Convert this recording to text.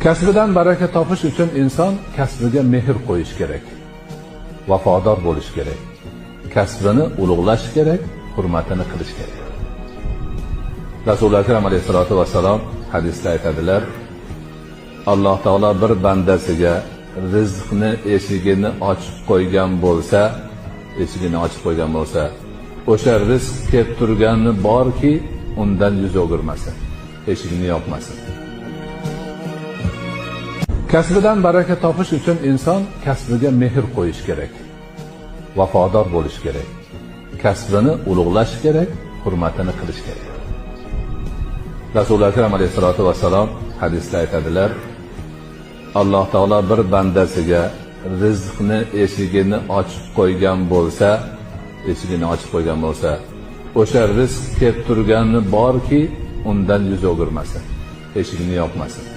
Kasbidan baraka topish uchun inson kasbiga mehr qo'yish kerak. Vafodor bo'lish kerak. Kasbini ulug'lash kerak, hurmatini qilish kerak. Rasuli Akram alayhisolatu vassalom hadisda aytadilar: Alloh taolo bir bandasiga rizqni eshigini ochib qo'ygan bo'lsa, o'sha rizq kelib turgani borki, undan yuz o'girmasin, eshigini yopmasin. Kasbidan baraka topish uchun inson kasbiga mehr qo'yish kerak. Vafodor bo'lish kerak. Kasbini ulug'lash kerak, hurmatini qilish kerak. Rasuli Akram alayhisolatu vassalom hadisda aytadilar: Alloh taolo bir bandasiga rizqni eshigini ochib qo'ygan bo'lsa, o'sha rizq kelib turgani borki, undan yuz o'girmasin, eshigini yopmasin.